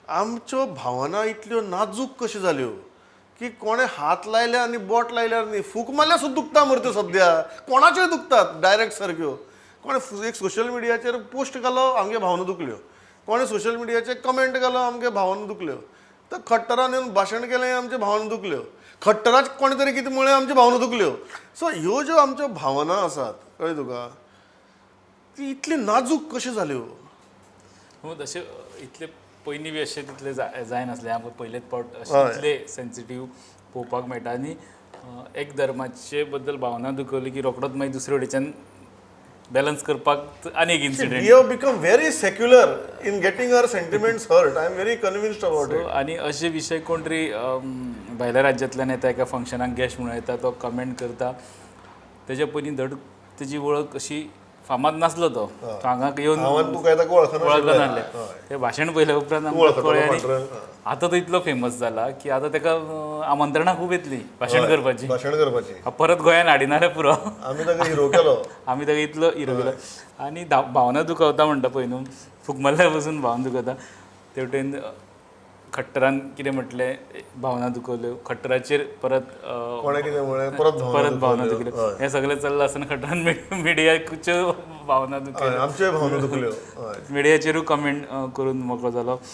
आमच्यो भावना इतल्यो नाजूक कश्यो जाल्यो की कोणें हात लायल्यार आनी बोट लायल्यार न्ही, फूक मारल्यार सुद्दां दुखता मरे त्यो. सद्या कोणाच्योय दुखतात डायरेक्ट सारक्यो. कोणें एक सोशल मिडियाचेर पोस्ट घालो, आमगे भावना दुखल्यो. कोणें सोशल मिडियाचेर कमेंट घालो, आमगे भावना दुखल्यो. तर खट्टरान येवन भाशण केलें, आमच्यो भावना दुखल्यो. खट्टराक कोणें तरी कितें म्हळें, आमच्यो भावना दुखल्यो. सो ह्यो ज्यो आमच्यो भावना आसात, कळ्ळें तुका, ती इतली नाजूक कश्यो जाल्यो? हो, तशें इतले पयलीं बी अशें तितलें जायनासलें. आमकां पयलेच फावट अशें इतले सेन्सिटीव पळोवपाक मेळटा आनी एक धर्माचे बद्दल भावना दुखवली की रोखडोच मागीर दुसरे वटेच्यान बॅलन्स करपाक आनी एक incident. We have become very secular in getting our sentiments hurt. I am very convinced about it. आनी अशे विशय कोण तरी भायल्या राज्यांतल्यान येता, एका फंक्शनाक गेस्ट म्हणून येता, तो कमेंट करता. तेज्या पयलीं धड तेजी वळख अशी फामाद नासलो तो. तो हांगा येवन हांव आनी तूं काय ताका वळखनाशिल्ले. वळखनासले. तें भाशण पळयल्या उपरांत आमकां वळखतलो कळ्ळें आनी फाटल्यान. आतां तो इतलो फेमस जाला की आतां ताका आमंत्रणां खूब येतलीं भाशण करपाची. भाशण करपाची. परत गोंयान हाडिना जाल्यार पुरो. आमी ताका हिरो केलो. आमी ताका इतलो हिरो केलो आनी भावना दुखवता म्हणटा पळय न्हू, फूक मारल्या पसून भावना दुखवता. तेवटेन खट्टरान कितें म्हटलें, भावना दुखवल्यो. खट्टराचेर परत कोणें कितें म्हळें, परत भावना परत भावना दुखवल्यो. दुखल्यो. हें सगळें चल्लां आसतना खट्टरान मिडियाच्यो भावना दुखयल्यो. आमच्योय भावना दुखल्यो, हय. मिडियाचेरूय कमेंट करून मोकळो जालो.